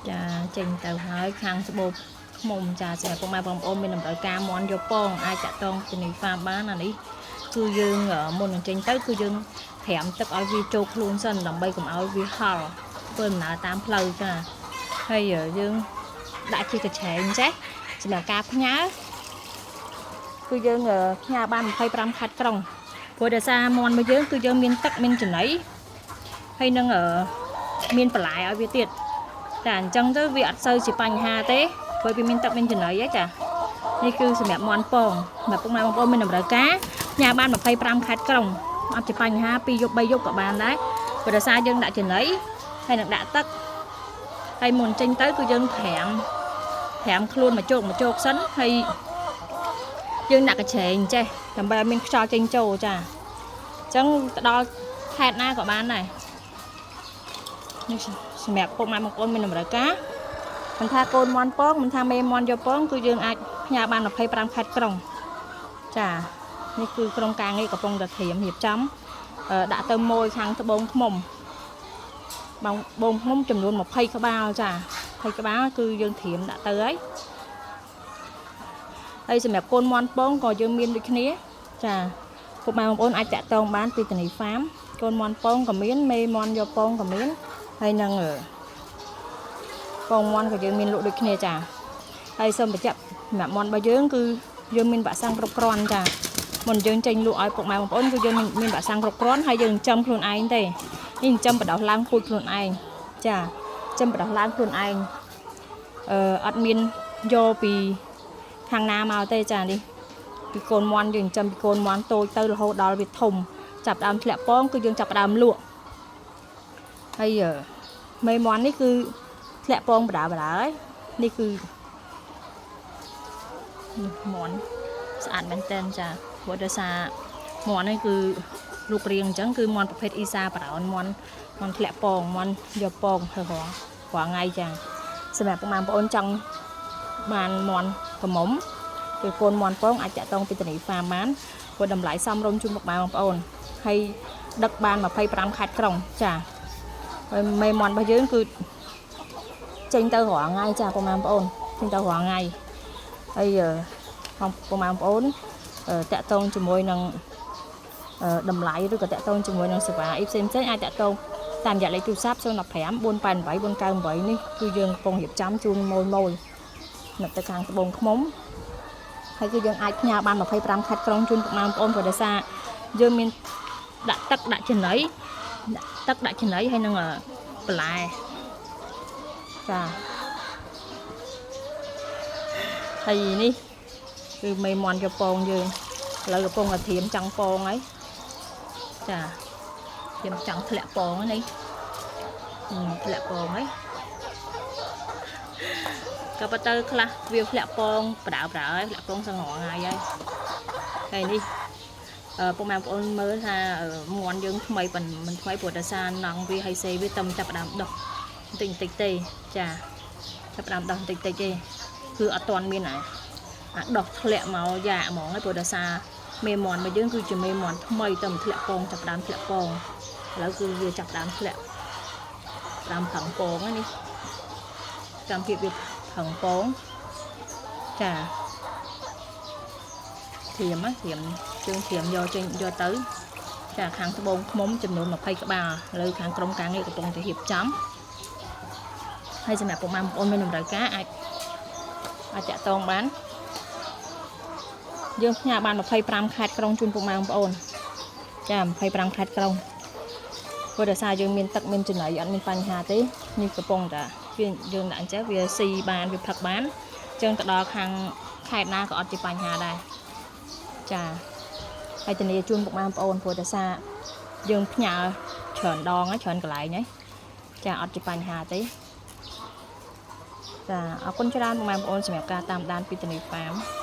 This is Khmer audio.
ចាចេញទៅហើយខាងត្បូងឃ្មុំចាសម្រាប់ពុកម៉ែបងប្អូនមានតម្រូវការមន់យកពងអាចតាក់ទងជំនាញហ្វាមបានអានេះគឺយើងមុននឹងចេញទៅគឺយើងត្រាំទឹកឲ្យវាចូលខ្លួនសិនដើម្បីកុំឲ្យវាហល់ធ្វើដំណើរតាមផ្លូវចាហើយយើងដាក់ជាកញ្ឆែងចេះសម្រាប់ការផ្ញើគឺយើងផ្ញើបាន25ខេត្តក្រុងព្រោះដោយសារមន់របស់យើងគឺយើងមានទឹកមានចំណីហើយនឹងមានបន្លែឲ្យវាទៀត ចាអញ្ចឹងទៅវាអត់សូវជាបញ្ហាទេព្រោះវាមានទឹកមានចំណីហ៎ចានេះគឺសម្រាប់មន់ពងសម្រាប់ពុកម៉ែបងប្អូនមានតម្រូវការផ្ញើបាន25ខេត្តក្រុងអត់ជាបញ្ហា2យប់3យប់ក៏បានដែរព្រោះដោយសារយើងដាក់ចំណីហើយនឹងដាក់ទឹកហើយមុនចេញទៅគឺយើងត្រាំត្រាំខ្លួនមួយជោគមួយជោគសិនហើយយើងដាក់កញ្ច្រែងចេះដើម្បីឲ្យមានខ្យល់ចេញចូលចាអញ្ចឹងទៅដល់ខេត្តណាក៏បានដែរនេះសម្រាប់ពុកម៉ែបងប្អូនមានតម្រូវការមិនថាកូនមន់ពងមិនថាមេមន់យកពងគឺយើងអាចផ្ញើបាន25ខេត្តក្រុងចានេះគឺក្រុមការងារកំពុងតែត្រៀមរៀបចំដាក់ទៅម៉ួយខាងត្បូងឃ្មុំបងបងឃ្មុំចំនួន20ក្បាលចា20ក្បាលគឺយើងត្រៀមដាក់ទៅហើយហើយសម្រាប់កូនមន់ពងក៏យើងមានដូចគ្នាចាពុកម៉ែបងប្អូនអាចតាក់ទងបានពីតានីហ្វាមកូនមន់ពងក៏មានមេមន់យកពងក៏មានហើយនឹងពងមន់ក៏យើងមានលក់ដូចគ្នាចាហើយសូមបញ្ជាក់សម្រាប់មន់របស់យើងគឺយើងមានវ៉ាក់សាំងគ្រប់គ្រាន់ចាមុនយើងចេញលក់ឲ្យពុកម៉ែបងប្អូនគឺយើងមានវ៉ាក់សាំងគ្រប់គ្រាន់ហើយយើងចិញ្ចឹមខ្លួនឯងទេនេះចិញ្ចឹមបដោះឡើងពូជខ្លួនឯងចាចិញ្ចឹមបដោះឡើងខ្លួនឯងអត់មានយកពីខាងណាមកទេចានេះពីកូនមន់យើងចិញ្ចឹមពីកូនមន់តូចទៅរហូតដល់វាធំចាប់ដើមធ្លាក់ពងគឺយើងចាប់ដើមលក់ហើយមេមន់នេះគឺធ្លាក់ពងបដាបដាហើយនេះគឺនេះមន់ស្អាតមែនតើចាព្រោះដោយសារមន់នេះគឺរូបរាងអញ្ចឹងគឺមន់ប្រភេទអ៊ីសាប្រោនមន់មន់ធ្លាក់ពងមន់យកពងហើយរាល់រាល់ថ្ងៃចាសម្រាប់ពុកម៉ែបងប្អូនចង់បានមន់ក្រមុំគឺកូនមន់ពងអាចតាក់ទងពីតានីហ្វាមបានព្រោះតម្លៃសមរម្យជូនពុកម៉ែបងប្អូនហើយដឹកបាន25ខេត្តក្រុងចាហើយមេមន់របស់យើងគឺចេញទៅរាល់ថ្ងៃចាពុកម៉ែបងប្អូនចេញទៅរាល់ថ្ងៃហើយបងពុកម៉ែបងប្អូនតាក់ទងជាមួយនឹងតម្លៃឬក៏តាក់ទងជាមួយនឹងសេវាអីផ្សេងផ្សេងអាចតាក់ទងតាមរយៈលេខទូរស័ព្ទ015 488 498នេះគឺយើងកំពុងរៀបចំជូនម៉ូយម៉ូយនៅទៅខាងត្បូងឃ្មុំហើយគឺយើងអាចផ្ញើបាន25ខេត្តក្រុងជូនពុកម៉ែបងប្អូនព្រោះដោយសារយើងមានដាក់ទឹកដាក់ចំណីដាក់ទឹកដាក់ចំណីហើយនឹងបន្លែចាហើយនេះគឺមេមន់យកពងយើងឥឡូវកំពុងតែត្រៀមចង់ពងហើយចាត្រៀមចង់ធ្លាក់ពងនេះធ្លាក់ពងហើយក៏ប៉ុន្តែខ្លះវាធ្លាក់ពងបដៅបដៅហើយធ្លាក់ពងសឹងរងថ្ងៃហើយហើយនេះពុកម៉ែបងប្អូនមើលថាមន់យើងថ្មីប៉ុន្មិនថ្មីព្រោះដោយសារណង់វាហើយសេវាតំចាប់ផ្ដើមដុះបន្តិចបន្តិចទេចាចាប់ផ្ដើមដុះបន្តិចតិចទេគឺអត់ទាន់មានអាដុះធ្លាក់មកយ៉ាហ្មងហើយព្រោះដោយសារមេមន់របស់យើងគឺជាមេមន់ថ្មីតែធ្លាក់ពងចាប់ផ្ដើមធ្លាក់ពងឥឡូវគឺវាចាប់ផ្ដើមធ្លាក់ដើមផឹងពងហ្នឹងនេះចាំភាពវាផឹងពងចាធៀមធៀមជើងធៀមយកចេញយកទៅចាខាងត្បូងឃ្មុំចំនួន20ក្បាលលើខាងក្រុមការងារកំពុងតែរៀបចំហើយសម្រាប់ពុកម៉ែបងប្អូនមានតម្រូវការអាចអាចតាក់ទងបានយើងផ្ញើបាន25ខេត្តក្រុងជូនពុកម៉ែបងប្អូនចា25ខេត្តក្រុងព្រោះដោយសារយើងមានទឹកមានចំណីអត់មានបញ្ហាទេនេះកំពុងតែវាយើងដាក់អញ្ចឹងវាស៊ីបានវាផឹកបានអញ្ចឹងទៅដល់ខាងខេត្តណាក៏អត់ជាបញ្ហាដែរចាហើយធានាជូនពុកម៉ែបងប្អូនព្រោះដោយសារយើងផ្ញើច្រើនដងហើយច្រើនកន្លែងហើយចាអត់ជាបញ្ហាទេចាអរគុណច្រើនពុកម៉ែបងប្អូនសម្រាប់ការតាមដានពីតានីហ្វាម។